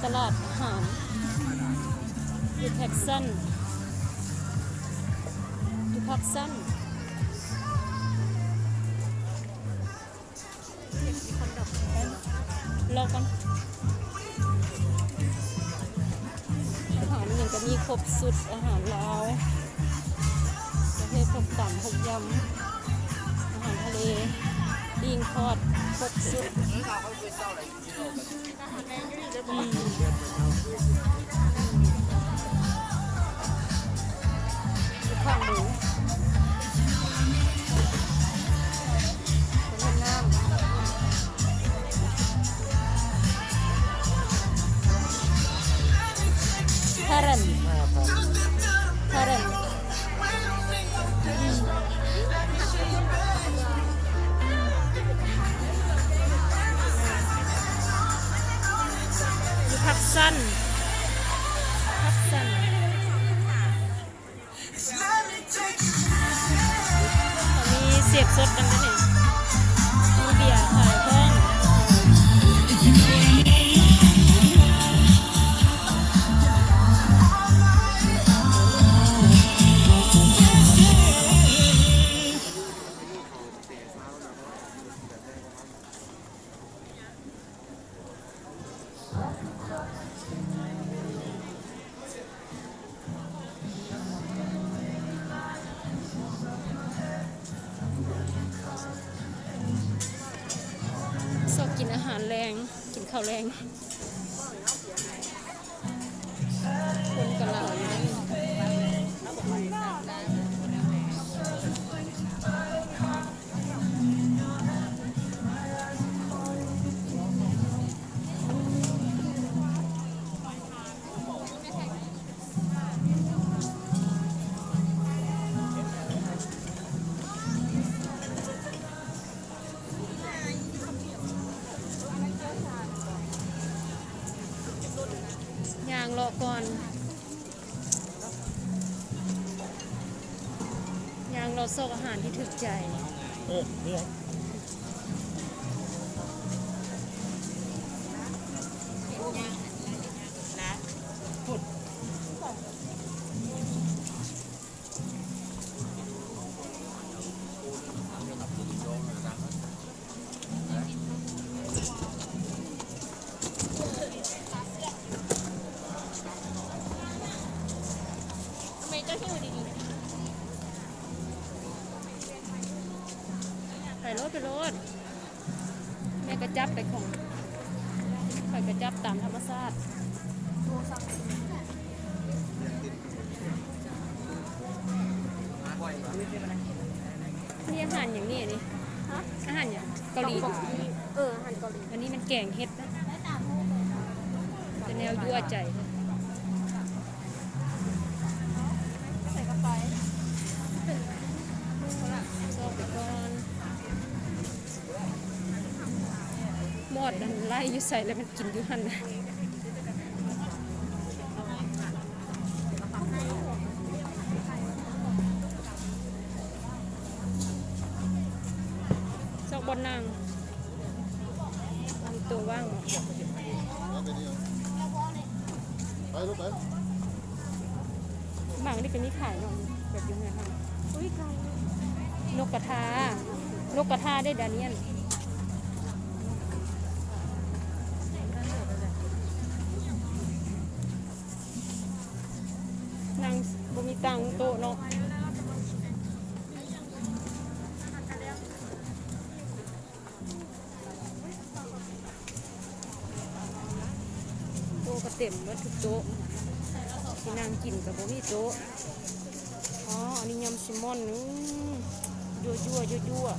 ຕະຫຼາດອາຫານຢູ່ແພັກຊັນ ຢູ່ພັກຊັນ ລໍກ່ອນ. ອາຫານອີ່ຫຍັງກະມີຄົບຊຸດ ອາຫານລາວປະເພດ ພວກຕຳ ພວກຢຳ ອາຫານທະເລ ປີ້ງທອດ ຄົບຊຸດ. ອືມ ຂ້າງໝູ ເພິ່ນເຮັດນ້ຳ ຄາເຣນ ຄາເຣນ. ຢູ່ພັກຊັນ ພັກຊັນ ເຂົາມີເສບສົດນຳເດ້ນີ້ ມີເບຍຂາຍພ້ອມ. ຊອກກິນອາຫານແລງ ກິນເຂົ້າແລງ. ຄົນກະຫຼາຍຢູ່ເດ້ນີ້. ຍ່າງເລາະກ່ອນ ຍ່າງເລາະຊອກອາຫານທີ່ຖືກໃຈ. ເອີ ນີ້ຫຍັງ? ໄປໂລດ ໄປໂລດ. ແມ່ກະຈັບໄປຂອງ ຂ້ອຍກະຈັບຕາມທຳມະຊາດ. ນີ້ອາຫານຫຍັງນີ້ ອັນນີ້? ຮະ? ອາຫານຫຍັງ? ເກົາຫຼີ. ເອີ ອາຫານເກົາຫຼີ. ອັນນີ້ມັນແກງເຫັດນະ ແຕ່ແນວຍົວໃຈ. ໃສ່ເຂົ້າໄປ ຊອກໄປກ່ອນ. ມອດນັ້ນໄລ່ຢູ່ໃສແລ້ວມັນກິນຢູ່ຫັ້ນນະ. ຊອກບ່ອນນັ່ງ ມີໂຕະວ່າງບໍ່? ໄປລູກໄປ. ໝາກນີ້ກະມີຂາຍເນາະ ແບບຢູ່ເຮືອນເຮົາ. ອຸ້ຍ ໄກ. ນົກກະທາ ນົກກະທາເດ້ດານຽນ. ນັ່ງ ບໍ່ມີຕັ່ງໂຕະເນາະ. ໂຕະກະເຕັມໝົດທຸກໂຕະ ທີ່ນັ່ງກິນກະບໍ່ມີໂຕະ. ອໍ ອັນນີ້ຍຳຊີມອນ. ອືມ ຍົວໆ ຍົວໆ.